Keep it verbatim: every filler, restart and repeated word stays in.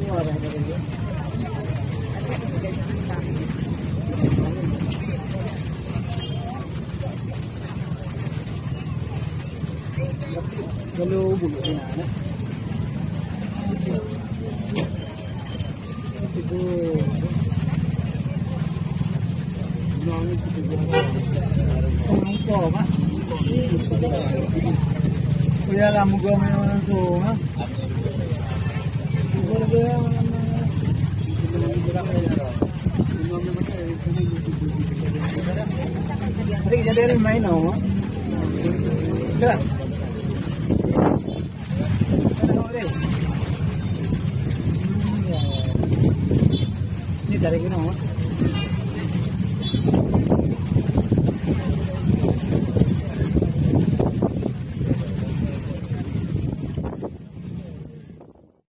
Kalau bulu ni, nah. Itu. Nang itu. Nang itu, Pak. Kuya lah, muka memang langsung, ha? Tadi jadi ada main, oh. Dah. Ni dari gunung, oh.